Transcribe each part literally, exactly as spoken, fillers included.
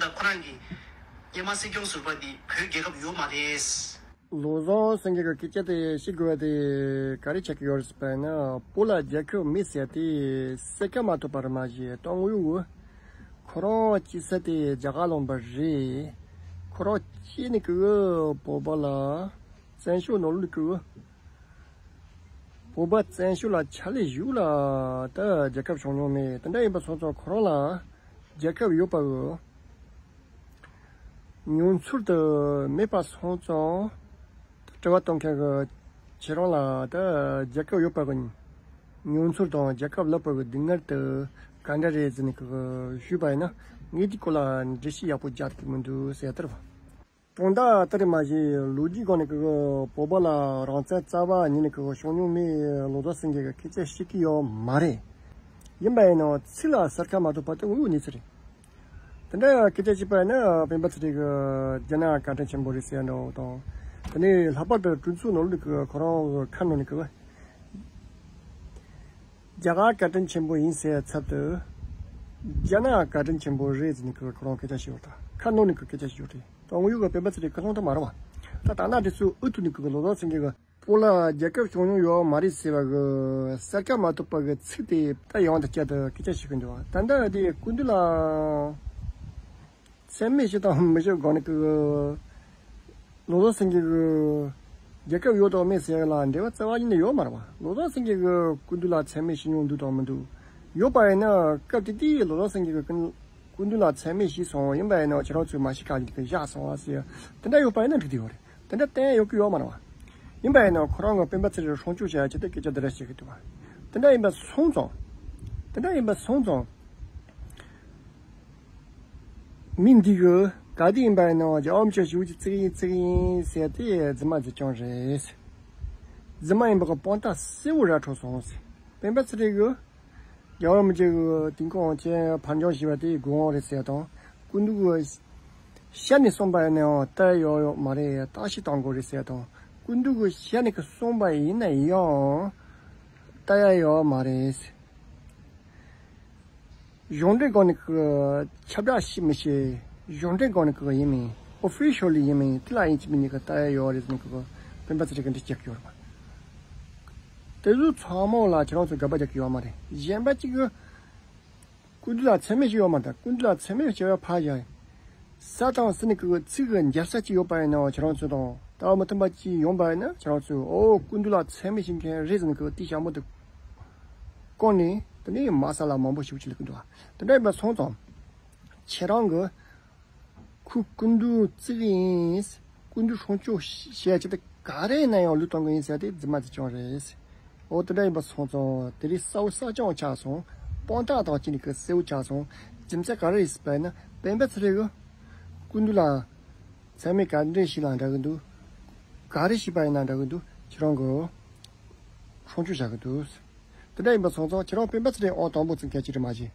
ད་ཁོ་རང་གིས་སྔོན་མ་སྲིད་སྐྱོང་ཟུར་པ་འདི་བོད་རྒྱལ་ཁབ་ཡོད་མ་རེད། བློ་བཟང་སེང་གེ་གི་སྐད་ཆ་དེ་བཤད་དགོས་པ་དེ་ག་རེ་ཆགས་ཀྱི་ཡོད་རེད་ཟེར་བ་ཡིན་ན། བོད་ལ་རྒྱལ་ཁབ་མེད་ཟེར་དེ་གསལ་ཁ་མ་ཐོབ་པ་རེད་མ་གཞི། དོན་དངོས་ཡོད། ཁོ་རང་སྐྱེས་ས་དེ་རྒྱ་གར་ལུང་པ་རེད། ཁོ་རང་སྐྱེས་ནས་ཀྱི་བོད་པ་ལ་བཙན་བྱོལ་ནང་ལོགས་ཀྱི་བོད་པ་བཙན་བྱོལ་ལ་ཕྱག་ལས་ཞུ་ལ་ད་རྒྱལ་ཁབ་བྱུང་མྱོང་མེད། དེ་འདྲ་ཡིན་པ་སོང་ཙང་ཁོ་རང་ལ་རྒྱལ་ཁབ་ཡོད་པ་གི་མྱོང་ཚོར་དུ་མེད་པ་སོང་ཙང་། དྲི་བ་གཏོང་མཁན་གྱི་ཁྱེད་རང་ལ་ད་རྒྱལ་ཁབ་ཡོད་པ་གི་མྱོང་ཚོར་དང་རྒྱལ་ཁབ་ལབ་པ་གི་སྡུག་བསྔལ་དེ་ག་འདྲ་རེད་ཟེར་ནས་གི་ཞུས་པ་ཡིན་ན། ངས་དེའི་སྐོར་ལ་འགྲེལ་བཤད་ཡག་པོ་རྒྱག་ཐུབ་ཀྱི་མི་འདུག་ཟེར་ཡ་དེ་རེད་བ། དོན་དག་དེ་རེད་མ་གཞི། ལོ་རྒྱུས་སྒང་ནས་གི་བོད་པ་ལ་རང་བཙན་རྩ་བ་ཉིད་ནས་གི་བྱུང་མྱོང་མེད། བློ་བཟང་སེང་གེ་གི་སྐད་ཆ་བཤད་ཀྱི་ཡོད་མ་རེད། ཡིན་པ་ཡིན་ནའང་ཚིག་ལ་གསལ་ཁ་མ་ཐོབ་པ་དེ་དངོས་ཡོད་གནས་ཚུལ་རེད། དེ་འདྲ་སྐད་ཆ་བཤད་པ་ཡིན་ན་སྤེན་པ་ཚེ་རིང་གི་རྒྱ་ནག་བཀའ་དྲིན་ཆེན་པོ་རེད་ཟེར་ཡ་འདྲ་བོ་དང་། དེ་ནས་ལྷག་པར་དུ་གྲོས་ཚོགས་ནང་ལོགས་ཀྱི་ཁོ་རང་གི་ཁ་ནང་ནས་ཀྱི་རྒྱ་གར་བཀའ་དྲིན་ཆེན་པོ་ཡིན་ཟེར་ཡ་ཚབ་ཏུ་རྒྱ་ནག་བཀའ་དྲིན་ཆེན་པོ་རེད་ཟེར་ནས་ཀྱི་ཁོ་རང་སྐད་ཆ་བཤད་ཡོད་ད། ཁ་ནང་ནས་ཀྱི་སྐད་ཆ་བཤད་ཡོད་རེད། དོན་དངོས་ཡོད་ཀྱི་སྤེན་པ་ཚེ་རིང་ཁ་སང་ད་མ་རེད་བ། ད་དེ་ནས་འདི་ཚོ་ཨུ་ཐུག་ནས་ཀྱི་བློ་བཟང་སེང་གེ་གི་བོད་ལ་རྒྱལ་ཁབ་བྱུང་མྱོང་ཡོད་མ་རེད་ཟེར་བ་གི་གསལ་ཁ་མ་ཐོབ་པ་གི་ཚིག་དེ་ད་ཡང་དུ་བསྐྱར་དུ་སྐད་ཆ་བཤད་གི་འདུག་ད་ལྟ་དེ་སྐུ་མདུན་ལ་མཚན་སྨད་ཞུ་དང་མི་ཞུ་སྒང་ནས་གི་བློ་བཟང་སེང་གེ་གི་རྒྱལ་ཁབ་ཡོད་དང་མེད་ཟེར་ཡ་ལ་འབྲེལ་བ་རྩ་བ་ཉིད་ནས་ཡོད་མ་རེད་བ། བློ་བཟང་སེང་གེ་གི་སྐུ་མདུན་ལ་མཚན་སྨད་ཞུ་མྱོང་འདུག་དང་མི་འདུག་ཡོད་པ་ཡིན་ན་སྐབས་དེ་དུས་བློ་བཟང་སེང་གེ་གི་སྐུ་མདུན་ལ་མཚན་སྨད་ཞུས་སོང་། ཡིན་པ་ཡིན་ན་ཁྱེད་རང་ཚོས་མ་ཤེས་ག་ཡིན་གི་བཞག་སོང་བ་ཟེར་དེ་འདྲ་ཡོད་པ་ཡིན་ན་འགྲིག་གི་ཡོད་རེད། དེ་འདྲ་བསྟན་ཡོད་ཀྱི་ཡོད་མ་རེད་བ། ཡིན་པ་ཡིན་ན་ཁོ་རང་གི་སྤེན་པ་ཚེ་རིང་སྲུང་སྐྱོབ་བྱ་ཡ་ཆེད་དུ་སྐད་ཆ་འདི་འདྲ་བཤད་ཀྱི་འདུག་བ། དེ་འདྲ་ཡིན་པ་སོང་ཙང་། དེ་འདྲ་ཡིན་པ་སོང་ཙང་། མི་འདི་གི་ག་དུས་ཡིན་པ་ཡིན་ན་རྒྱལ་བ་རིན་པོ་ཆེ་ཞུ་གི་བརྩི་གི་ཡིན་བརྩི་གི་ཡིན་ཟེར་ཏེ་རྫུན་མ་རྫུན་རྐྱང་རེད། རྫུན་མ་ཡིན་པ་གི་དཔང་རྟགས་གསལ་བོ་ར་འཕྲོད་སོང་ཟེར། སྤེན་པ་ཚེ་རིང་གི་རྒྱལ་བ་རིན་པོ་ཆེ་གི་དུས་འཁོར་དབང་ཆེན་ཕར་འགྱངས་བྱས་པ་དེ་དགོས་དབང་རེད་ཟེར་དང་། སྐུ་མདུན་གི་ཞལ་ནས་གསུངས་པ་ཡིན་ནའང་ལྟ་ཡ་ཡོད་མ་རེད། བརྟག་ཞིབ་གཏང་དགོས་རེད་ཟེར་དང་། སྐུ་མདུན་གི་ཞལ་ནས་གི་གསུངས་པ་ཡིན་ན་ཡང་ལྟ་ཡ་ཡོད་མ་རེད། གཞུང་འབྲེལ་སྒང་ནས་གི་ཁྱབ་བསྒྲགས་ཤིག་མི་བྱེད། གཞུང་འབྲེལ་སྒང་ནས་གི་ཡིན་མིན། ཨོ་ཕི་ཤལ་ལི་ཡིན་མིན། དེ་ལ་ཡིན་གཅིག་མིན་གཉིས་གི་ལྟ་ཡ་ཡོད་རེད་ཟེར་ནས་གི་སྤེན་པ་ཚེ་རིང་གི་འདི་བྱེད་ཀྱི་ཡོད་རེད་པ། དེ་ཚོ་ཚང་མ་ལ་ཁྱེད་རང་ཚོ་དགག་པ་རྒྱག་གི་ཡོད་མ་རེད། གཞན་པ་གཅིག་གི་སྐུ་མདུན་ལ་མཚན་སྨད་ཞུ་ཡོད་མ་རེད། སྐུ་མདུན་ལ་མཚན་སྨད་བྱས་པ་ཕར་བཞག་ས་དང་སི་ནི་གི་ཚིག་གི་འཇལ་ས་ཅིག་ཡོད་པ་ཡིན་ན་ཁྱེད་རང་ཚོ་དང་ལྟ་བ་མི་མཐུན་པ་ཅིག་ཡོང་པ་ཡིན་ན་ཁྱེད་རང་ཚོས་ཨོ་སྐུ་མདུན་ལ་མཚན་སྨད་ཞུ་མཁན་རེད་ཟེར་ནས་གི་དེ་ཞྭ་མོ་དེ་བསྐོར་ནས་དེ་ནས་མ་ས་ལ་མང་པོ་ཞིག་ཅིག་ལ་གི་འདུག་དེ་འདྲ་ཡིན་པ་སོང་ཙང་ཁྱེད་རང་གི་ཁོ་སྐུ་མདུན་བརྩི་གི་ཡིན། སྐུ་མདུན་སྲུང་སྐྱོབ་བྱེད་ཡ་ཆེད་དུ་ག་རེ་ཡིན་ན་ཡང་ལུས་གཏོང་གི་ཡིན་ཟེར་ཏེ་རྫུན་མ་རྫུན་རྐྱང་རེད། འོ་དེ་འདྲ་ཡིན་པ་སོང་ཙང་དེ་རིང་གསལ་བོ་གསལ་རྐྱང་ཆགས་སོང་། དཔང་རྟགས་དང་བཅས་ནས་ཀྱི་གསལ་བོ་ཆགས་སོང་། རྒྱུ་མཚན་ག་རེ་རེད་ཟེར་བ་ཡིན་ན་སྤེན་པ་ཚེ་རིང་གི་སྐུ་མདུན་ལ་མཚན་སྨད་ག་འདྲས་ཞིག་ལ་འདྲ་གི་འདུག་ག་རེ་ཞིག་པ་ཡིན་ན་འདྲ་གི་འདུག་ཁྱེད་རང་གི་སྲུང་སྐྱོབ་བྱ་གི་འདུག་དེ་འདྲ་ཡིན་པ་སོང་ཙང་ཁྱེད་རང་སྤེན་པ་ཚེ་རིང་ཨང་དང་པོ་བརྩི་མཁན་ཅིག་རེད་མ་གཞི།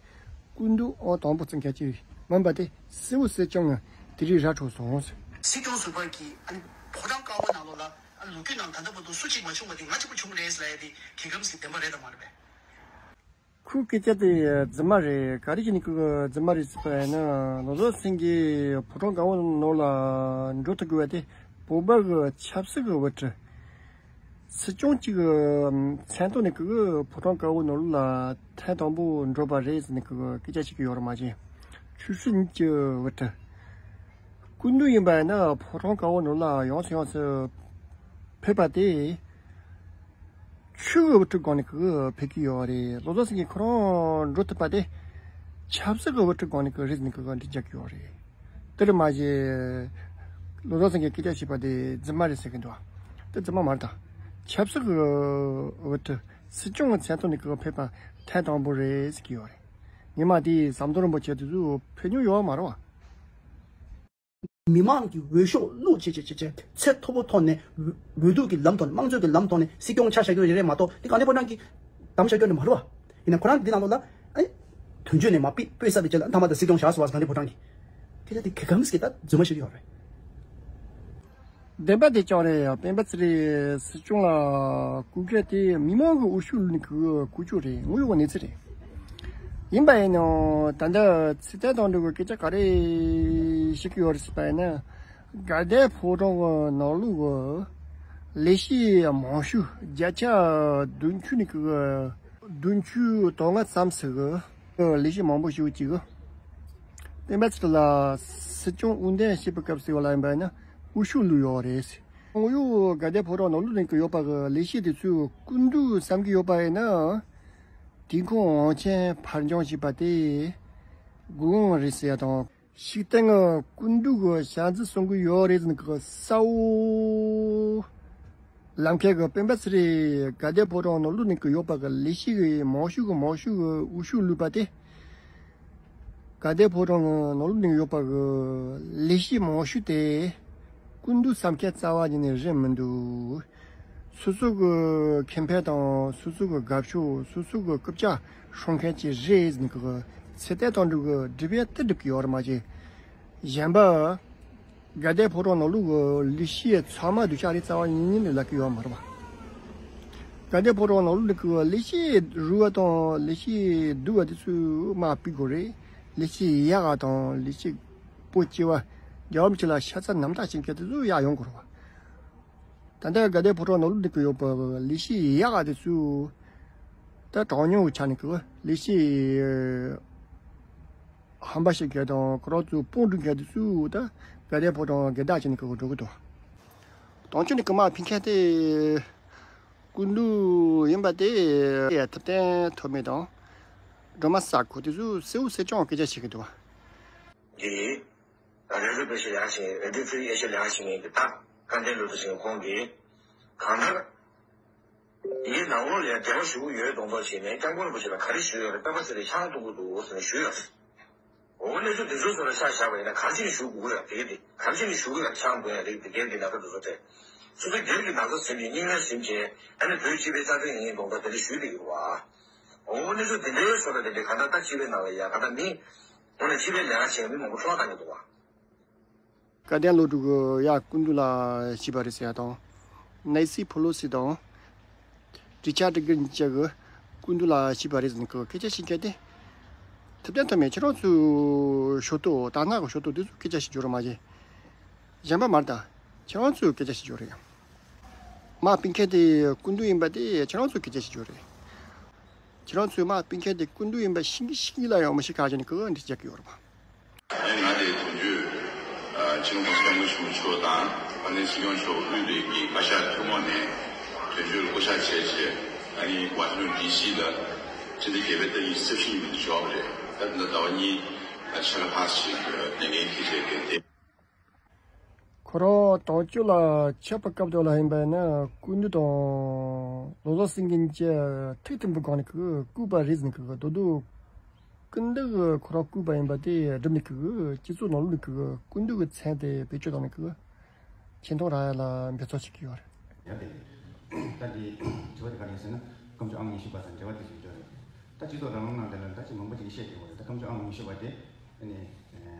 སྐུ་མདུན་ཨང་དང་པོ་བརྩི་མཁན་ཅིག་མིན་པ་དེ་གསལ་བོ་གསལ་རྐྱང་ངང་དེ་རིང་ར་འཕྲོད་སོང་། སྲིད་སྐྱོང་ཟུར་པ་གིས་ཨ་ནི་ཕོ་བྲང་དཀར་པོ་ནང་ལོགས་ལ་ཨ་ལོ་རྒྱུས་ནང་ད་ལྟ་བར་དུ་སུ་གཅིག་མ་བྱུང་བ་དེ་ང་གཅིག་པུ་བྱུང་རེད་ལབ་ཡ་དེ་རྒྱལ་ཁམས་ཀྱི་བདེན་པ་རེད་དམ་མ་རེད་པས། ཁོའི་སྐད་ཆ་དེ་རྫུན་མ་རེད། ག་རེ་བྱས་ནས་ཁོས་རྫུན་མ་རེད་ཟེར་བ་ཡིན་ན། བློ་བཟང་སེང་གེ་ཕོ་བྲང་དཀར་པོ་ནང་ལ་འགྲོ་ཐུབ་དགོས་པ་དེ་བོད་པ་གི་ཆབ་སྲིད་ཀྱི་དབུ་ཁྲིད། སྲིད་སྐྱོང་གཅིག་གི་མཚན་ཐོག་ནས་ཁོས་ཕོ་བྲང་དཀར་པོ་ནང་ལ་ཐེངས་དང་པོ་འགྲོ་བ་རེད་ཟེར་ནས་ཁོས་སྐད་ཆ་བཤད་ཀྱི་ཡོད་རེད་མ་གཞི། ཆོས་སྲིད་གཉིས་ཀྱི་དབུ་ཁྲིད། སྐུ་མདུན་ཡིན་པ་ཡིན་ན་ཕོ་བྲང་དཀར་པོ་ནང་ལ་ཡོང་སེ་ཡོང་སེ་ཕེབས་པ་དེ། ཆོས་ཀྱི་དབུ་ཁྲིད་སྒང་ནས་ཁོས་ཕེབས་ཀྱི་ཡོད་རེད། བློ་བཟང་སེང་གེ་ཁོ་རང་འགྲོ་ཐུབ་པ་དེ་ཆབ་སྲིད་ཀྱི་དབུ་ཁྲིད་སྒང་ནས་ཁོས་རེད་ཟེར་ནས་ཁོས་འགྲེལ་བརྗོད་རྒྱག་གི་ཡོད་རེད། དེ་རེད་མ་གཞི། བློ་བཟང་སེང་གེས་སྐད་ཆ་བཤད་པ་དེ་རྫུན་མ་རེད་ཟེར་གྱི་འདུག་དེ་རྫུན་མ་མ་རེད་ད། ཆབ་སྲིད་ཀྱི་དབུ་ཁྲིད་སྲིད་སྐྱོང་གི་མཚན་ཐོག་ནས་ཁོས་ཕེབས་པ་ཐེངས་དང་པོ་རེད་ཟེར་གྱི་ཡོད་རེད། ཉི་མ་དེའི་ཟམ་གདོང་རིན་པོ་ཆེ་དེ་ཚོ་ཕེབས་མྱོང་ཡོད་མ་རེད་བ། མི་མང་གི་འོས་ཤོག་བླུགས་བྱས་བྱས་བྱས་བྱས་ཚད་མཐོ་པོ་ཐོག་ནས་འོས་འོས་བསྡུ་གི་ལམ་ཐོག་ནས་དམངས་གཙོའི་གི་ལམ་ཐོག་ནས་སྲིད་སྐྱོང་ཆ་བཞག་རྒྱུ་རེད་རེད་མ་གཏོགས་དེ་ག་ནས་ཕོ་བྲང་གི་གདམ་བཞག་རྒྱུ་རེད་མ་རེད་བ། ཡིན་ན་ཁོ་རང་གི་འདི་ནང་ལོགས་ལ་ཨེ་དོན་བརྗོད་ནས་མ་ཕུད་པོད་གསར་པའི་རྗེས་ལ་མཐའ་མ་དང་སྲིད་སྐྱོང་བཞག་སོང་བ་ག་ནས་ཕོ་བྲང་གི་དེ་ལ་དེ་ག་གམ་ཟེར་ད་རྫུན་མ་བཤད་ཀྱི་ཡོད་རེད། བདེན་པ་དེ་ཅང་རེད་ཡ། སྤེན་པ་ཚེ་རིང་སྲིད་སྐྱོང་ལ་བསྐོ་མཁན་དེ་མི་མང་གི་འོས་ཤོག་བླུགས་ནས་བསྐོ་བསྐོ་རྒྱུ་རེད། དངོས་ཡོད་གནས་ཚུལ་རེད། ཡིན་པ་ཡིན་ནའང་ད་ལྟ་ཚིག་ཐད་གཏོང་འདྲ་གི་སྐད་ཆ་ག་རེ་བཤད་ཀྱི་ཡོད་རེད་ཟེར་བ་ཡིན་ན། དགའ་ལྡན་ཕོ་བྲང་གི་ནང་ལོགས་གི་ལས་བྱེད་མང་ཤོས་བརྒྱ་ཆ་བདུན་ཅུ་ནས་གི་བདུན་ཅུ་དོན་ལྔ་ཙམ་ཟིག་གི་ལས་བྱེད་མང་པོ་ཞིག་ཅིག་གི་སྤེན་པ་ཚེ་རིང་ལ་སྲིད་སྐྱོང་འོས་འདེམས་བྱེད་པའི་སྐབས་ཟེར་བ་ལ་ཡིན་པ་ཡིན་ན་འོས་ཤོག་བླུགས་ཡོད་རེད། དངོས་ཡོད་དགའ་ལྡན་ཕོ་བྲང་ནང་ལོགས་ནས་གི་ཡོད་པ་གི་ལས་བྱེད་དེ་ཚོས་སྐུ་མདུན་བསམ་གི་ཡོད་པ་ཡིན་ན། དེ་ཁོང་དབང་ཆེན་ཕར་འགྱངས་བྱས་པ་དེ་དགོས་དབང་རེད་ཟེར་ཡ་དང་། ཤུགས་ལྡན་གྱི་སྐུ་མདུན་གྱི་ཞལ་འཛུལ་གསུང་གི་ཡོད་རེད་ཟེར་ནས་གསལ་བོ་ལབ་མཁན་གྱི་སྤེན་པ་ཚེ་རིང་དགའ་ལྡན་ཕོ་བྲང་ནང་ལོགས་ནས་གི་ཡོད་པ་གི་ལས་བྱེད་ཀྱི་མང་ཤོས་ཀྱི་མང་ཤོས་ཀྱི་འོས་ཤོག་བླུགས་པ་དེ། དགའ་ལྡན་ཕོ་བྲང་གི་ནང་ལོགས་ནས་ཡོད་པ་གི་ལས་བྱེད་མང་ཤོས་དེ་སྐུ་མདུན་བསམ་མཁན་རྩ་བ་ཉིད་ནས་རེད་མི་འདུག་སོ་སོ་གི་ཁེ་ཕན་དང་སོ་སོ་གི་དགའ་ཕྱོགས། སོ་སོ་གི་རྐུབ་བཀྱག་སྲུང་མཁན་ཅིག་རེད་ཟེར་ནས་གི་ཚིག་ཐད་གཏོང་འདྲ་གི་སྒྲུབ་ཡ་དེ་སྒྲུབ་ཀྱི་ཡོད་རེད་མ་གཞི། གཞན་པ། དགའ་ལྡན་ཕོ་བྲང་ནང་ལོགས་ཀྱི་ལས་བྱེད་ཚང་མ་སྡུག་ཅག་རེད་རྩ་བ་ཉིད་ནས་ལབ་ཀྱི་ཡོད་མ་རེད་པ། དགའ་ལྡན་ཕོ་བྲང་ནང་ལོགས་ཀྱི་ལས་བྱེད་རུལ་བ་དང་ལས་བྱེད་སྡུག་པ་དེ་ཚོ་མར་ཕུད་དགོས་རེད། ལས་བྱེད་ཡག་པ་དང་ལས་བྱེད་པོ་སྐྱེ་བ་རྒྱལ་བ་རིན་པོ་ཆེ་ལ་ཤ་ཚ་རྣམ་དག་བྱེད་མཁན་དེ་ཚོ་ཡར་ཡོང་དགོས་རེད་པ། ད་ལྟ་དགའ་ལྡན་ཕོ་བྲང་ནང་ལོགས་ཀྱི་ཡོད་པ་ལས་བྱེད་ཡག་པ་དེ་ཚོ་ད་གྲངས་ཉུང་གི་ཆ་ནས་ཀྱི་ལས་བྱེད། ཧམ་པ་བཤད་མཁན་དང་ཁོ་རང་ཚོའི་དཔུང་སྒྲུབ་མཁན་དེ་ཚོས་ད་དགའ་ལྡན་ཕོ་བྲང་སྒེར་བདག་བྱས་ནས་ཁོ་འགྲོ་གི་འདུག་དོན་གཅོད་ནས་ཀྱི་དམག་ཕུད་མཁན་དེ་སྐུ་མདུན་ཡིན་པ་དེ་ཐུབ་བསྟན་ཐོགས་མེད་དང་སྒྲོལ་མ་ས་ཁོ་དེ་ཚོས་གསལ་བོ་གསལ་རྐྱང་སྐད་ཆ་བཤད་ཀྱི་འདུག་འདི་རེ་རེ་བེད་སྤྱོད་ལེགས་ཤིང་རེ་འདུན་ཚུལ་ཡེ་ཤེས་ལེགས་ཤིང་གི་ད་བཀའ་འདྲེན་ལོ་དུ་ཞིག་ཁོང་གིས་གང་ལྟར། དེའི་ནང་ལོགས་ལ་ཡང་འབྲེལ་བ་ཞུ་གི་ཡོད་མདོག་མདོག་བྱས་ནས་སྐྱབས་མགོན་རིན་པོ་ཆེ་ལ་ག་རེ་ཞུས་ཡོད་རེད། སྤེན་པ་ཚེ་རིང་ཆང་འཐུང་གི་འདུག་ཟེར་ནས་ཞུས་ཡོད་རེད། འོ་གནས་ཚུལ་འདི་ཚོའི་ཚོ་ལ་ཆ་བཞག་པ་ཡིན་ན་ག་རེ་བྱས་ནས་ཞུ་དགོས་ཀྱི་རེད། དེ་ག་རེ་བྱས་ནས་ཞུ་གི་རེད། ཆང་འཐུང་ཡ་རེད། དེ་སྒེར་གྱི་ན་ཚ་འདི་ཚོ་སྤྲད། སོ་སོའི་སྒེར་གྱི་ན་ཚ་ཟིན་བྱས་སྙིང་ནད་ཟིན་བྱས་ཨ་ནི་བོད་སྤྱི་པའི་རྩ་དོན་ཡིན་མདོག་མདོག་དེ་འདྲ་ཞུས་བསྡད་ཀྱི་འདུག་བ། འོ་གནས་ཚུལ་འདི་འདྲའི་ཚོ་ལ་དེ་འདྲའི་ག་ད་ལྟ་སྤྱི་པའི་ནང་ལ་ཡ་ག་ད་མི་འོ་ན་སྤྱི་པའི་ལས་ཀ་བྱེད་མི་མང་པོ་འཕྲོ་བརླག་བཏང་གི་འདུག་བ། དགའ་ལྡན་བློ་གྲོས་ཀྱིས་ཡ་སྐུ་མདུན་ལ་ཞུས་པ་རེད་ཟེར་ཡ་དང་། ནེ་སི་ཕོ་ལོ་སི་དང་། རི་ཆར་ཌི་གིར་གཉིས་ཀྱིས་སྐུ་མདུན་ལ་ཞུས་པ་རེད་ཟེར་ནས་ཁོ་སྐད་ཆ་བཤད་མཁན་དེ། ཐུབ་བསྟན་ཐོགས་མེད་ཁྱེད་རང་ཚོའི་ཞོ་ཏོ་དར་ནག་གི་ཞོ་ཏོ་དེ་ཚོ་སྐད་ཆ་བཤད་རྒྱུ་རེད་མ་གཞི། གཞན་པ་མ་རེད་ད། ཁྱེད་རང་ཚོའི་སྐད་ཆ་བཤད་རྒྱུ་རེད། དམག་ཕུད་མཁན་དེ་སྐུ་མདུན་ཡིན་པ་དེ་ཁྱེད་རང་ཚོའི་སྐད་ཆ་བཤད་རྒྱུ་རེད། ཁྱེད་རང་ཚོའི་དམག་ཕུད་མཁན་དེ་སྐུ་མདུན་ཡིན་པ་ཤེས་ཀྱི་ཤེས་ཀྱི་ལ་ཡང་མི་ཤེས་ཁ་ཅན་གི་འདི་རྒྱག་གི་ཡོད་རེད་པ། ཨ་ནི་ང་དེ་དོན་གཅོད་ཨ་ཆེན་པོ་སྐྱབས་མགོན་ཆེན་པོ་མཆོག་དང་ཨ་ནི་སྲིད་སྐྱོང་མཆོག་དབུས་པའི་གི་བཀའ་ཤག་ཐུན་མོང་ནས་དོན་གཅོད་བསྐོ་གཞག་བྱས་རྗེས་ཨ་ནི་ཝ་ཤིང་ཊོན་ཌི་སི་ལ་ཕྱི་ཟླ་བརྒྱད་པའི་ཏ་རིག་གསར་བཞི་ཉིན་མོ་འབྱོར་བ་རེད། ད་ལྟ་ཟླ་བ་གཉིས་ཨ་ཕྱག་ལ་ཕར་ཞིག་ལས་འགན་འཁྱེར་བྱས་ཏེ། ཁོ་རང་དོན་གཅོད་ལ་ཆགས་པའི་སྐབས་དེ་ལ་ཡིན་པ་ཡིན་ན་སྐུ་མདུན་དང་བློ་བཟང་སེང་གེ་གཉིས་ཀྱིས་ཐུགས་མཐུན་པོའི་སྒང་ནས་ཁོ་བསྐོས་པ་རེད་ཟེར་ནས་ཁོ་རྡོག་རྡོག་སྐུ་མདུན་གྱིས་ཁོ་རང་བསྐོས་པ་ཡིན་པ་དེ་སྒྲུབ་ནས་ཁོ་སྤྱི་ཚོགས་ནང་ལོགས་ནས་ཁོ་སྐུ་མདུན་གྱི་མཚན་དེ་བེད་སྤྱོད་བཏང་ནས་ཁོ་ཆེ་མཐོང་རག་ཡ་ལ་འབད་བརྩོན་བྱེད་ཀྱི་ཡོད་རེད། ཡ་དེ། ད་འདི་དྲི་བ་དེ་ག་རེ་ཡིན་ཟེར་ན་སྐམ་ཆུ་ཨང་ཉི་ཤུ་པ་དང་འབྲེལ་བ་དེ་ཞིག་འབྱོར་རེད། ད་སྤྱི་ཚོགས་རང་དབང་ནང་དེ་ལ་ད་ཅི་མང་པོ་ཅིག་གིས་བཤད་བསྡད་ཡོད་རེད། ད་སྐམ་ཆུ་ཨང་ཉི་ཤུ་པ་དེ་ཨ་ནི་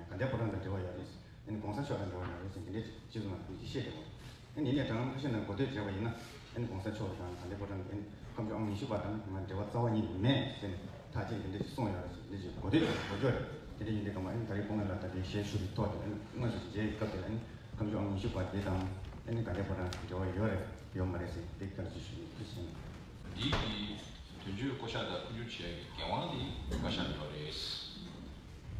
དགའ་ལྡན་ཕོ་བྲང་དང་འབྲེལ་བ་ཡོད་རེད། ཨ་ནི་གོང་ས་མཆོག་དང་འབྲེལ་བ་ཡོད་རེད་ཟེར་འདི་འདྲའི་སྤྱི་ཚོགས་ནང་དེ་ཅིག་བཤད་བསྡད་ཡོད་རེད། ཨ་ནི་ཡིན་ནའི་དྲ་ལམ་ཁ་ཤས་ནང་གོ་ཐོས་བྱས་པ་ཡིན་ན་ཨ་ནི་གོང་ས་མཆོག་དང་དགའ་ལྡན་ཕོ་བྲང་གི་ཨ་ནི་སྐམ་ཆུ་ཨང་ཉི་ཤུ་པ་དང་ང་འབྲེལ་བ་རྩ་བ་ཉིད་ནས་མེད་ཟེར་ནས་ཐག་བཅད་འདི་འདྲ་ཞིག་གསུངས་ཡོད་རེད་ཟེར་འདི་ཞིག་གོ་ཐོས་ཡོད་རེད། གོ་བརྗོད་རེད། དེ་འདྲ་ཡིན་དུས་སྒང་མ་ཨ་ནི་ད་རེས་སྐུ་ངོ་ལགས་ད་ལྟའི་ཞལ་བཞུགས་པའི་ཐོག་དེ་ཨ་ནི་དངོས་སུ་མཇལ་བའི་སྐབས་དེ་ཨ་ནི་སྐམ་ཆུ་ཨང་ཉི་ཤུ་པ་དེ་དང་ཨ་ནི་དགའ་ལྡན་ཕོ་བྲང་འབྲེལ་བ་ཡོད་རེད་ཡོད་མ་རེད་ཟེར་འདི་བསྐྱར་ཞིབ་ཞུ་རྒྱུ་ཞིག་ཡིན། འདི་གི་དོན་གཅོད་བསྐོ་གཞག་དང་བསྐོ་འཇུག་བྱེད་ཡག་གི་འགན་དབང་དེ་བཀའ་ཤག་ལ་ཡོད་རེད། རེད་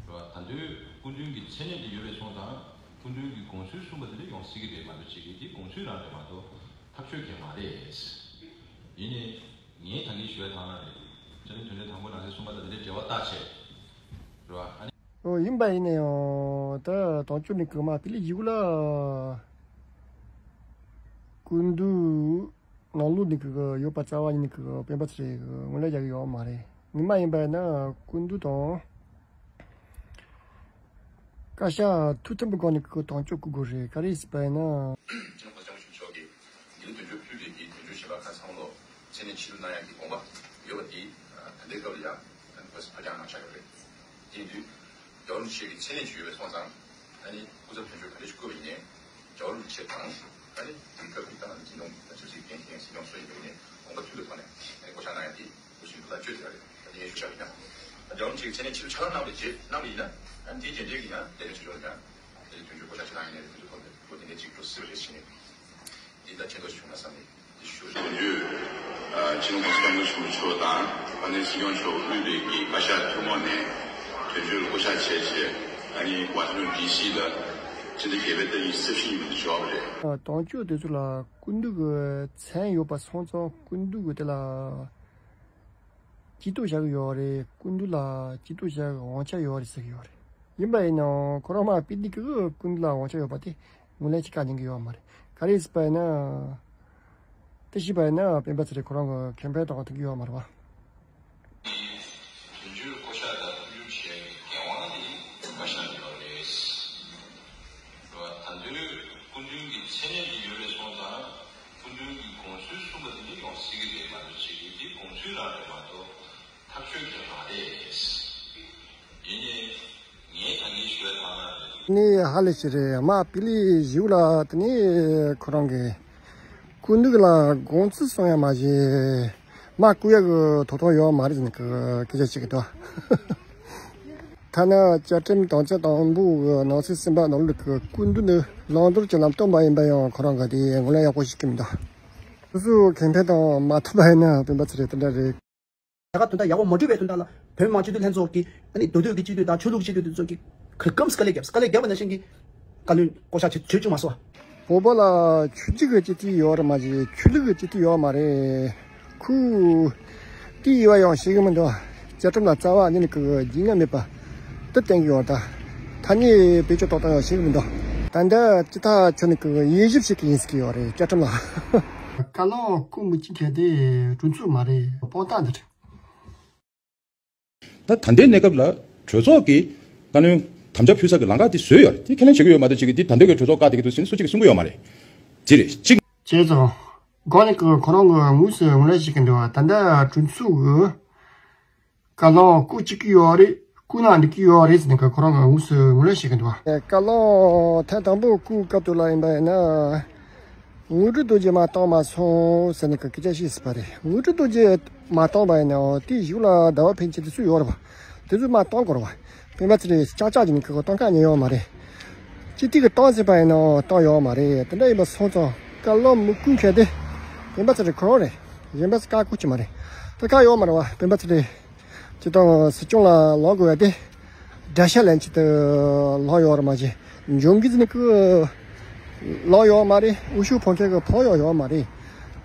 བ། ད་དུང་སྐུ་མདུན་གྱི་མཚན་གནས་དེ་ཡོད་པའི་སོང་ཙང་སྐུ་མདུན་གྱི་དགོངས་ཚུལ་གསུངས་པ་དེ་འདྲ་ཡོང་སྲིད་ཀྱི་རེད་མ་གཏོགས་བྱེད་ཀྱི་དེ་དགོངས་ཚུལ་རང་རེད་མ་གཏོགས་ཐག་གཅོད་མཁན་མ་རེད། ཡིན་ནའི་ངས་ད་གིན་ཞུ་བའི་ཐང་རང་རེད། བཅའ་ཁྲིམས་དོན་གཅོད་དང་པོ་ནང་གསེས་གསུམ་པ་དང་དེ་འདྲའི་འབྲེལ་བ་བཏགས་བྱས། རེད་བ། ཨ་ནི། ཨོ་ཡིན་པ་ཡིན་ན་ཡང་ད་དོན་གཅོད་ནས་གི་མ་དེ་ལས་ཡིག་ལ་སྐུ་མདུན་ནང་ལོགས་ནས་གི་ཡོད་པ་རྩ་བ་ཉིད་ནས་གི་སྤེན་པ་ཚེ་རིང་གི་ངོས་ལེན་རྒྱག་གི་ཡོད་མ་རེད། ངས་མ་ཡིན་པ་ཡིན་ན་སྐུ་མདུན་དང་བཀའ་ཤག་ཐུགས་མཐུན་པའི་སྒང་ནས་གི་དོན་གཅོད་བསྐོ་དགོས་རེད། ག་རེ་ཡིན་ཟེར་བ་ཡིན་ན། ཁྱེད་རང་གོང་ས་སྐྱབས་མགོན་ཆེན་པོ་མཆོག་གིས་འདིར་དོན་གཅོད་ཕུད་པའི་གི་དོན་གཅོད་བྱེད་པ་ཁག་ཚང་མ་ལོ་མཚན་གནས་ཕྱིར་བསྡུ་གནང་ཡག་གི་དགོངས་པ་ཡོད་པ་འདི་ད་ལྟའི་སྐབས་ལ་ཡང་ད་ནི་ཕར་ཕར་འགྱངས་གནང་བཞག་ཡོད་རེད། དེ་ཡིན་དུས་རྒྱལ་བ་རིན་པོ་ཆེ་གི་མཚན་གནས་ཅིག་ཡོད་པའི་སོང་ཙང་ཨ་ནི་སྐུ་ཚབ་དོན་གཅོད་ག་འདྲ་ཞིག་བསྐོས་པ་ཡིན་ནའི་རྒྱལ་བ་རིན་པོ་ཆེ་དང་ཨ་ནི་དེང་སྐབས་ཀྱི་ཏང་ཨ་ནི་སྲིད་སྐྱོང་ད་ཆབ་སྲིད་འགན་འཁྱེར་མཁན་སྲིད་སྐྱོང་སུ་ཡིན་པ་ཡིན་ནའི་དགོངས་པ་མཐུན་པའི་ཐོག་ནས་བསྐོ་བཞག་གནང་ཡག་འདི་འོས་ཤིང་བསྡུ་ལ་བཅོས་ཟེར་བ་རེད། ད་ནི་ངས་ཞུ་བཞག་ཡིན་ན། རྒྱལ་བ་རིན་པོ་ཆེས་ཁྱེད་ནས་ཕྱིར་ཕྱག་ལས་གནང་བའི་རྗེས་གནང་བ་ཡིན་ན། ཨ་ནི་དེའི་རྗེས་འབྲས་ཀྱི་ཡང་དེ་ནས་ཆོས་ཕྱོགས་ལ་ཡང་དེ་དོན་གཅོད་བགོ་བཤའ་ཆེ་ལ་ཡིན་ནའི་དེ་ཚོ་ཐོག་ནས་བོད་དེ་འདྲའི་གཅིག་འགྲོ་སྲིད་པ་རེད་ཟེར་ནས། འདི་ལྟར་ཁྱེད་ཚོ་བྱུང་ན་བསམ་ནས་འདི་ཞུ། དོན་གཅོད་ཨ་སྤྱི་ནོར་༸གོང་ས་༸སྐྱབས་མགོན་ཆེན་པོ་མཆོག་དང་ཨ་ནི་སྲིད་སྐྱོང་མཆོག་དབུས་པའི་གི་བཀའ་ཤག་ཐུན་མོང་ནས་དོན་གཅོད་ལ་བསྐོ་བཞག་བྱས་བྱས། ཨ་ནི་ཝ་ཤིང་ཊོན་ཌི་སི་ལ་སྤྱི་ཟླ་བརྒྱད་པའི་ཏ་རིག་ཉི་ཤུ་རྩ་བཞི་ཉིན་དུ་བྱས་པ་རེད། དོན་གཅོད་དེ་ཚོ་ལ་སྐུ་མདུན་གྱི་མཚན་ཡོད་པ་སོང་ཙང་སྐུ་མདུན་གྱི་དེ་ལ་སྐྱིད་སྡུག་བཞག་གི་ཡོད་རེད། སྐུ་མདུན་ལ་སྐྱིད་སྡུག་བཞག་གི་དབང་ཆ་ཡོད་རེད་ཟེར་གྱི་ཡོད་རེད། ཡིན་པ་ཡིན་ནའང་ཁོ་རང་མར་པི་ཏི་གི་སྐུ་མདུན་ལ་དབང་ཆ་ཡོད་པ་དེ་ངོས་ལེན་བྱེད་ཀ་ཉན་གྱི་ཡོད་མ་རེད། ག་རེ་ཟེར་བ་ཡིན་ན། དེ་ཤེས་པ་ཡིན་ན་སྤེན་པ་ཚེ་རིང་ཁོ་རང་གི་ཁེ་ཕན་དང་མཐུན་གྱི་ཡོད་མ་རེད་བ། དོན་གཅོད་བསྐོ་བཞག་དང་བསྐོ་འཇུག་བྱས་པའི་འགན་དབང་དེ་བཀའ་ཤག་ལ་ཡོད་རེད། ད་དུང་སྐུ་མདུན་གྱི་མཚན་གནས་དེ་ཡོད་པའི་སོང་ཙང་སྐུ་མདུན་གྱིས་དགོངས་ཚུལ་གསུངས་པ་དེ་འདྲ་ཡོང་སྲིད་ཀྱི་རེད་མ་གཏོགས་བྱེད་ཀྱི་འདི་དགོངས་ཚུལ་རང་རེད་མ་གཏོགས་ཐག་གཅོད་ཀྱི་རང་རེད། ཡིན་ནའི་ངས་ད་གིན་ཞུ་བའི་ཐོག་ནས་རེད། ནི་ཧ་ལས་ཤིག་རེད། མ་པི་ལི་ཞིའུ་ལ་དེ་ནི་ཁོ་རང་གི་སྐུ་མདུན་ལ་དགོངས་ཚུལ་གསུང་ཡ་མ་བྱེད། མ་བསྐུལ་ཡ་གི་དོ་དམ་ཡོད་མ་རེད་ཟེར་ནས་སྐད་ཆ་བཤད་ཀྱི་འདུག་ཐ་ན་བཅའ་ཁྲིམས་དོན་ཚན་དང་པོ་གི་ནང་གསེས་གསུམ་པ་ནང་ལོགས་ཀྱི་སྐུ་མདུན་ནི་བླང་དོར་གྱི་ལམ་སྟོན་པ་ཡིན་པ་ཡང་ཁོ་རང་གི་དེ་ངོས་ལེན་ཡག་པོ་ཞིག་གི་མི་འདུག་སོ་སོའི་ཁེ་ཕན་དང་མ་མཐུན་པ་ཡིན་ན་སྤེན་པ་ཚེ་རིང་དེ་འདྲ་རེད། ད་ག་དོན་དག་ཡག་པོ་མ་འགྲུབ་པའི་དོན་དག་ལ་བོད་མི་མང་སྤྱི་འཐུས་ལྷན་ཚོགས་ཀྱི་ཨ་ནི་མདོ་སྟོད་ཀྱི་སྤྱི་འཐུས་དང་ཆོས་ལུགས་སྤྱི་འཐུས་དེ་ཚོ་གིས་གང་འཚམ་དཀའ་ལས་བརྒྱབ། དཀའ་ལས་བརྒྱབ་པ་ནང་བཞིན་གྱི་བཀའ་བློན་བསྐོ་བཞག་བྱེད་བྱེད་བཅུག་མ་སོང་བ། བོད་པ་ལ་ཆོས་བརྒྱུད་ཀྱི་སྤྱི་འཐུས་ཡོད་རེད་མ་གཞི་ཆོས་ལུགས་ཀྱི་སྤྱི་འཐུས་ཡོད་མ་རེད། ཁོས་དེ་ཡིན་པ་ཡང་ཤེས་ཀྱི་མི་འདུག་བཅའ་ཁྲིམས་ལ་རྩ་བ་ཉིད་ནས་ཀྱི་རྒྱུས་མངའ་མེད་པ་དེ་བསྟན་གྱི་ཡོད། ད་ཐ་སྙད་བེད་སྤྱོད་གཏོང་སྟངས་ཡང་ཤེས་ཀྱི་མི་འདུག་ད་ལྟ་སྤྱི་ཐག་ཆོད་ནས་ཀྱི་དབྱེ་ཞིབ་བྱེད་ཀྱི་ཡིན་ཟེར་གྱི་ཡོད་རེད་བཅའ་ཁྲིམས་ལ། བཀའ་བློན་སྐུ་མི་གཅིག་མཁན་དེ་གྲོས་ཚོགས་མ་རེད། དཔང་རྟགས་འདི་རེད། ད་ད་ལྟའི་གནས་སྐབས་ལ་གྲོས་ཚོགས་ཀྱིས་བཀའ་བློན་དམ་བཅའ་ཕུལ་ས་ཀྱི་ལམ་ཁ་དེ་བཟོས་ཡོད་རེད། དེ་ཁས་ལེན་བྱེད་ཀྱི་ཡོད་མ་གཏོགས་ཅིག་གིས་དེ་ད་ལྟའི་གི་གྲོས་ཚོགས་བཀག་བསྡད་ཀྱི་འདུག་ཟེར་ནས་སུ་གཅིག་གིས་གསུང་གི་ཡོད་མ་རེད། དེ་རེད་གཅིག་བྱས་ཙང་། སྒོ་ནས་ཀྱི་ཁོ་རང་གི་དངོས་སུ་ངོས་ལེན་བྱེད་ཀྱི་འདུག་བ། ད་ལྟ་གྲོས་ཚོགས་ཀྱི་བཀའ་བློན་བསྐོ་བཅུག་གི་ཡོད་རེད། བསྐོ་ན་འགྲིག་གི་ཡོད་རེད་ཟེར་ནས་ཀྱི་ཁོ་རང་གི་དངོས་སུ་ངོས་ལེན་བྱེད་ཀྱི་འདུག་བ། བཀའ་བློན་ཐེངས་དང་པོ་བསྐོ་སྐབས་དུས་ལ་ཡིན་པ་ཡིན་ན། དངོས་གྲུབ་རྡོ་རྗེ་མར་བཏང་མ་སོང་ཟེར་ནས་ཀྱི་སྐད་ཆ་བཤད་སྲིད་པ་རེད། དངོས་གྲུབ་རྡོ་རྗེ་མར་བཏང་བ་ཡིན་ནའང་དེའི་གཞུག་ལ་ཟླ་བ་ཕན་ཆད་དེ་ཚོ་ཡོད་རེད་བ། དེ་ཚོ་མར་བཏང་དགོས་རེད་བ། སྤེན་པ་ཚེ་རིང་ཅག་ཅག་ཅིག་ནས་ཀྱི་གཏོང་ཁ་ཉན་ཡོད་མ་རེད། སྤྱི་འཐུས་ཀྱིས་བཏང་ཟིན་པ་ཡིན་ནའང་བཏང་ཡོད་མ་རེད། དེ་འདྲ་ཡིན་པ་སོང་ཙང་བཀའ་བློན་མི་བསྐོ་མཁན་དེ་སྤེན་པ་ཚེ་རིང་ཁོ་རང་རེད། གཞན་པ་ཚོ་བཀག་འགོག་བྱེད་མ་རེད། ད་བཀག་ཡོད་མ་རེད་བ། སྤེན་པ་ཚེ་རིང་སྤྱི་དང་སྲིད་སྐྱོང་ལ་ལངས་དགོས་ཡ་དེ་དགྲ་ཤ་ལེན་ཆེད་དུ་ལངས་ཡོད་རེད་མ་གཞི་འཇོན་གི་ཟིན་ནི་ཀི་ལངས་ཡོད་མ་རེད། འོས་ཤོག་འཕང་མཁན་གི་ཕོག་ཡོད་ཡོད་མ་རེད།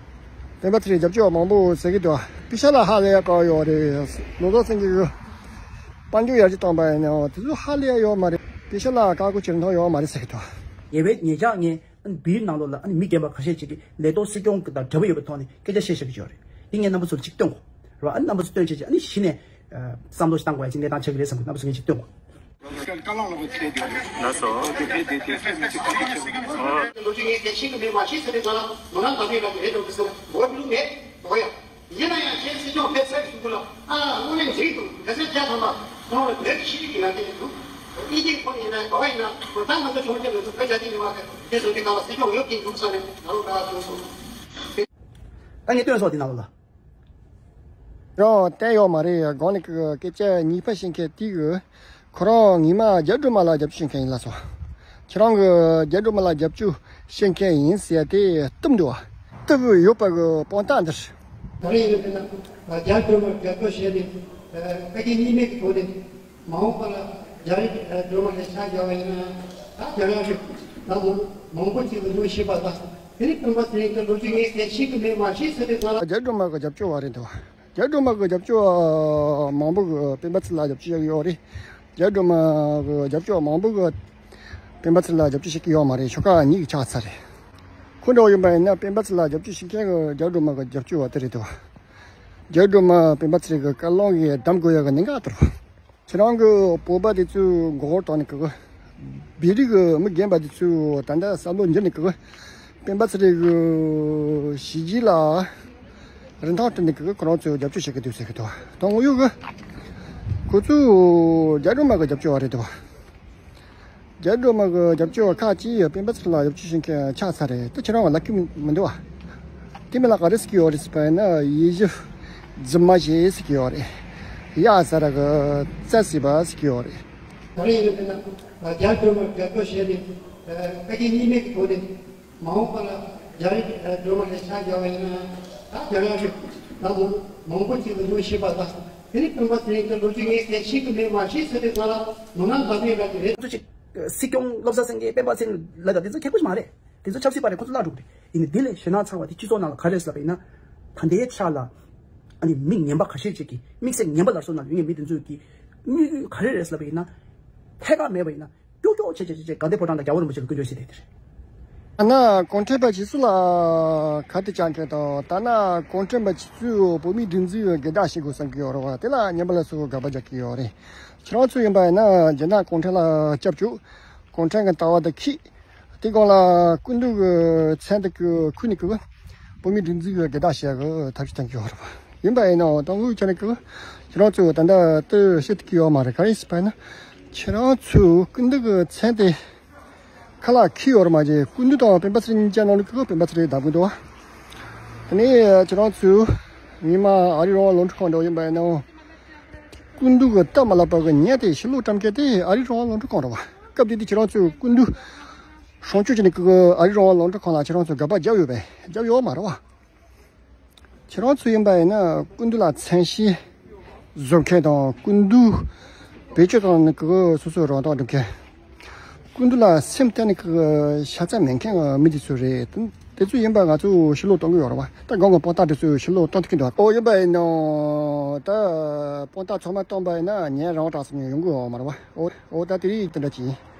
སྤེན་པ་ཚེ་རིང་རྒྱབ་སྐྱོར་བ་མང་པོ་ཟེར་གི་འདུག་པེ་ཤ་ལ་ཧ་ལས་ཡ་དཀའ་ཡོད་རེད། ལོ་ཏོག་སེང་གེ་གི་དཔལ་འབྱོར་ཡར་རྒྱས་བཏང་པ་ཡིན་ནའང་དེ་ཚོ་ཧ་ལས་ཡ་ཡོད་མ་རེད། པེ་ཤ་ལ་བཀག་འགོག་བྱེད་མཐོང་ཡོད་མ་རེད་ཟེར་གི་འདུག་ཉེ་བའི་ཉེ་ཆར་ངས་ཨ་ནི་བོད་ནང་ལོགས་ལ་ཨ་ནི་མི་རྒན་པ་ཁ་ཤས་ཅིག་གིས་ལས་ཐོག་སྲིད་སྐྱོང་གི་དང་འབྲེལ་བ་ཡོད་པའི་ཐོག་ནས་སྐད་ཆ་བཤད་བཞག་གི་ཡོད་རེད། འདི་ངས་རྣམ་པ་ཚོར་ཅིག་སྟོན་དགོས་རེད་བ། ཨ་ནི་རྣམ་པ་ཚོ་སྟོན་བྱས་ཅིག་ཨ་ནི་གཞི་ནས་བསམ་བློ་ཞིག་བཏང་དགོས་ཡ་ཅིག་གནས་སྟངས་ཆགས་ཀྱི་རེད་བསམ་གི། རྣམ་པ་ཚོ་ངས་ཅིག་སྟོན་དགོས། ལགས་སོ། ལོ་རྒྱུས་ངས་གལ་ཆེན་གྱི་མེད་མ་ཤེས་ཟེར་བའི་ཚོ་ལ་ནོར་ལམ་དང་མེད་པ་རེད་འགྲོ་གི་སོང་། འོ་འདུག་མེད་འོ་ཡ། ཡིན་ན་ཡང་ཁྱེད་སྲིད་སྐྱོང་ཕེབས་ཚར་གྱི་གུ་ལ་ཨ་དངོས་གནས་འགྲིག་འདུག་ག་ཚད་བརྒྱ་ཐམ་པ་ཁོང་ལ་བོད་ཀྱི་ཤེས་རིག་གི་ལ་དེ་འདུག་ཨི་ཐི་ཁོ་ཡིན་ན་ག་བ་ཡིན་ན་ཁོ་ད་ང་ཚོ་གྲོང་ཁྱེར་ལ་ཚོ་བོད་རྒྱ་ཆེ་ཉི་མ་ཁ་དེ་སོང་དེ་ག་བ་སྲིད་སྐྱོང་ཡོད་ཀྱི་འདུག་ས་ནས་ང་རོ་ག་བ་བྱུང་སོང་། ད་ངས་སྟོན་སོགས་དེ་ནང་ལ། རང་བསྟན་ཡོད་མ་རེད། གང་ནས་ཀྱི་སྐད་ཆ་གཉིས་པ་བཤད་མཁན་དེ་གི་ཁོ་རང་ངོ་མ་རྒྱ་སྒྲོལ་མ་ལ་རྒྱབ་སྐྱོར་བྱེད་མཁན་ཡིན་ལ་སོ། ཁྱེད་རང་གི་རྒྱ་སྒྲོལ་མ་ལ་རྒྱབ་སྐྱོར་བྱེད་མཁན་ཡིན་ཟེར་ཏེ་བཏུབ་འདུག་བ། བཏུབ་ཡོད་པ་གི་དཔང་རྟགས་འདིར། ད་རེས་ཡིན་ན་རྒྱ་སྒྲོལ་མ་རྒྱབ་སྐྱོར་བྱས་ཏེ་ཕ་གི་གཉིས་མེད་ཀྱི་སྒོ་ནས་མ་འོངས་པ་ལ་རྒྱ་རིགས་སྒྲོལ་མ་ལས་ཆ་རྒྱག་པ་ཡིན་ན་ད་རྒྱ་རིགས་ད་མང་པོ་ཅིག་ལ་ངོ་ཤེས་པ་དང་དེ་ནི་སྟོན་པ་ཟེར་ཡིན་ཀྱང་ལོ་རྒྱུས་ངས་གལ་ཆེ་གི་མེད་མ་ཤེས་ཟེར་ཏེ་ང་ལ་རྒྱ་སྒྲོལ་མ་གི་རྒྱབ་སྐྱོར་བ་རེད་འདུག་རྒྱ་སྒྲོལ་མ་གི་རྒྱབ་སྐྱོར་བ་མང་པོ་གི་སྤེན་པ་ཚེ་ལ་རྒྱབ་སྐྱོར་བྱེད་ཀྱི་ཡོད་རེད། རྒྱ་སྒྲོལ་མ་གི་རྒྱབ་སྐྱོར་བ་མང་པོ་གི་སྤེན་པ་ཚེ་ལ་རྒྱབ་སྐྱོར་བྱེད་ཀྱི་ཡོད་མ་རེད། ཤོག་ཁག་གཉིས་ཀྱི་ཆགས་ཚར་རེད། ཁོ་འདྲ་བོ་ཡིན་པ་ཡིན་ན་སྤེན་པ་ཚེ་ལ་རྒྱབ་སྐྱོར་བྱེད་མཁན་གི་རྒྱ་སྒྲོལ་མ་གི་རྒྱབ་སྐྱོར་བ་དེ་རེད་འདུག་རྒྱ་སྒྲོལ་མ་སྤེན་པ་ཚེ་གི་བཀའ་བློན་གི་གདམ་དགོས་ཡ་གི་གནད་འགག་དེ་རེད། ཁྱེད་རང་གི་བོད་པ་དེ་ཚོའི་མགོ་སྐོར་བཏང་ནས་ཀི་གི། བོད་རིགས་ཀྱི་མི་རྒན་པ་དེ་ཚོས་ད་ལྟ་བསམ་བློ་འགྱུར་ནས་ཀི་གི། སྤེན་པ་ཚེ་རིང་གི་གཞི་རྒྱས་ལ་རིན་ཐང་སྤྲད་ནས་ཀི་གི་ཁོ་རང་ཚོས་རྒྱབ་སྐྱོར་བྱེད་ཀྱི་འདུག་ཟེར་གི་འདུག་དོན་དངོས་ཡོད་གི། ཁོ་ཚོས་རྒྱ་སྒྲོལ་མ་གི་རྒྱབ་སྐྱོར་བ་རེད་འདུག་རྒྱ་སྒྲོལ་མ་གི་རྒྱབ་སྐྱོར་བ་ཁག་ཅིག་སྤེན་པ་ཚེ་རིང་ལ་རྒྱབ་སྐྱོར་བྱེད་མཁན་ཆགས་ཚར་རེད། ད་ཁྱེད་རང་གི་ལབ་ཀྱི་མི་འདུག་བ། དེ་མིན་ལ་ག་རེ་ཟེར་གྱི་ཡོད་རེད་ཟེར་བ་ཡིན་ན་དབྱེ་ཞིབ་རྫུན་མ་བྱེད་ཟེར་གྱི་ཡོད་རེད། གཡག་ཟ་ར་གི་རྩྭ་ཟོས་པ་ཟེར་གྱི་ཡོད་རེད། ག་རེ་ཡིན་ཟེར་ན། རྒྱ་སྒྲོལ་མ་རྒྱ་སྒྲོལ་ཞེས་ནས་བཀའ་བརྒྱུད་གཉིས་སྨན་གྱི་སྒོ་ནས་མ་འོངས་པ་ལ་རྒྱ་རིགས་སྒྲོལ་མ་ལ་ཕྱག་བརྒྱབ་པ་ཡིན་ན། ད་རྒྱ་རིགས་ད་མང་པོ་ཅིག་ལ་ཡོང་ཤེས་པ་དང་། དེ་ནི་སྟོན་པ་ཚེ་རིང་གི་ལོ་རྒྱུས་ངས་གསན་ཤེས་ཀྱི་མེད། མ་ཤེས་ཟེར་བའི་ང་ལ་མི་ང་མ་བསྡད་པ་དེ་རེད། ཚོ་ཅིག་སྲིད་སྐྱོང་བློ་བཟང་སེང་གེ་སྤེན་པ་ཚེ་རིང་ལབ་ད་དེ་ཚོ་ཁྱད་པར་ཞིག་མ་རེད། དེ་ཚོ་ཆབ་སྲིད་པ་རེད། ཁོ་ཚོ་བརླག་འགྲོ་གི་རེད། ཡིན་ནའི་དེ་ལས་ཞེད་སྣང་ཚ་བ་དེ་སྤྱི་ཚོགས་ནང་ལ་ག་རེ་ཟེར་ལབ་པ་ཡིན་ན། ད་ལྟའི་ཆ་ལ་ཨ་ནི་མི་ངན་པ་ཁ་ཤས་ཅིག་གིས་དམིགས་བསལ་ངན་པ་སླར་གསོ་ནང་ཡོད་མཁན་མི་དེ་ཚོས་ཀྱིས་དམིགས་ཡུལ་ག་རེ་རེད་ཟེར་ལབ་པ་ཡིན་ན། ཐད་ཀར་མེད་པ་ཡིན་ན་ཀྱོག་ཀྱོག་བྱས་བྱས་བྱས་བྱས་དགའ་ལྡན་ཕོ་བྲང་དང་རྒྱལ་བ་རིན་པོ་ཆེ་ལ་སྐུར་འདེབས་བྱས་བསྡད་དེ་རེད། ཨ་ན་གུང་ཁྲན་པ་གཞི་སུ་ལ་ག་དེ་བཅག་མཁན་དང་། ད་ན་གུང་ཁྲན་པ་གཞི་སུ་བོད་མིའི་སྒྲིག་འཛུགས་སྒེར་བདག་བྱེད་དགོས་བསམ་གྱི་ཡོད་རེད་བ། དེ་ལ་ངན་པ་སླར་གསོ་དགག་པ་རྒྱག་གི་ཡོད་རེད། ཁྱེད་རང་ཚོ་ཡིན་པ་ཡིན་ན་རྒྱ་ནག་གུང་ཁྲན་ལ་སྐྱབས་བཅོལ། གུང་ཁྲན་གྱི་ལྟ་བ་དེ་ཁྱེར། དེ་སྒང་ལ་སྐུ་མདུན་གྱི་མཚན་དེ་ཁུར་ནས་ཀྱི་བོད་མིའི་སྒྲིག་འཛུགས་ཀྱི་སྒེར་བདག་བྱེད་ཀྱི་ཐབས་ཤེས་གཏོང་གི་ཡོད་རེད་པ། ཡིན་པ་ཡིན་ནའང་ད་དངོས་ཆ་ནས་ཀྱི་ཁྱེད་རང་ཚོས་ད་ལྟ་དེ་བཤད་ཐུབ་ཀྱི་ཡོད་མ་རེད། ག་རེ་ཟེར་བ་ཡིན་ན། ཁྱེད་རང་ཚོས་སྐུ་མདུན་གྱི་མཚན་དེ་ཁ་ལག་ཁྱེར་ཡོད་རེད་མ་གཏོགས། སྐུ་མདུན་དང་སྤེན་པ་ཚེ་རིང་གཉིས་ཀ་ནང་ལ་ཀྱི་སྤེན་པ་ཚེ་རིང་བདམས་ཀྱི་འདུག་བ། དེ་ནས་ཁྱེད་རང་ཚོས་སྔོན་མ་ཨ་རིའི་རང་དབང་རླུང་འཕྲིན་ཁང་འདྲ་བོ་ཡིན་པ་ཡིན་ནའང་། སྐུ་མདུན་གྱི་སྟབས་མ་ལེགས་པ་གི་ཉེས་དེ་ཕྱིར་སློག་བཀྲམ་མཁན་དེ་ཨ་རིའི་རང་དབང་རླུང་འཕྲིན་ཁང་རེད་བ། སྐབས་དེ་དུས་ཁྱེད་རང་ཚོས་སྐུ་མདུན་སྲུང་སྐྱོབ་བྱས་ནས་ཀྱི་ཨ་རིའི་རང་དབང་རླུང་འཕྲིན་ཁང་ལ་ཁྱེད་རང་ཚོས་དགག་པ་བརྒྱབ་ཡོད་པས། བརྒྱབ་ཡོད་མ་རེད་བ། ཁྱེད་རང་ཚོ་ཡིན་པ་ཡིན་ན་སྐུ་མདུན་ལ་མཚན་ཤས་བཟོ་མཁན་དང་། སྐུ་མདུན་བེད་སྤྱོད་བཏང་ནས་ཀྱི་སོ་སོའི་རང་དབང་སྒྲུབ་མཁན། སྐུ་མདུན་ལ་སེམས་གཏད་ནས་ཀྱི་ཤ་ཚ་མེད་མཁན་གྱི་མི་དེ་ཚོ་རེད། དེ་ཚོ་ཡིན་པ་ང་ཚོས་ཕྱིར་སློག་གཏོང་གི་ཡོད་རེད་བ། ད་གང་གི་དཔང་རྟགས་དེ་ཚོ་ཕྱིར་སློག་གཏོང་ཐུབ་ཀྱི་འདུག་ཨོ་ཡིན་པ་ཡིན་ནའང་ད་དཔང་རྟགས་ཚང་མ་བཏང་པ་ཡིན་ན་ཉན་རང་དྲག་སོང་ནས་ཡོང་གི་ཡོད་མ་རེད་བ། ཨོ་ཨོ་ད་དེ་རིགས་དེ་འདྲ་ཅིག་ཡིན།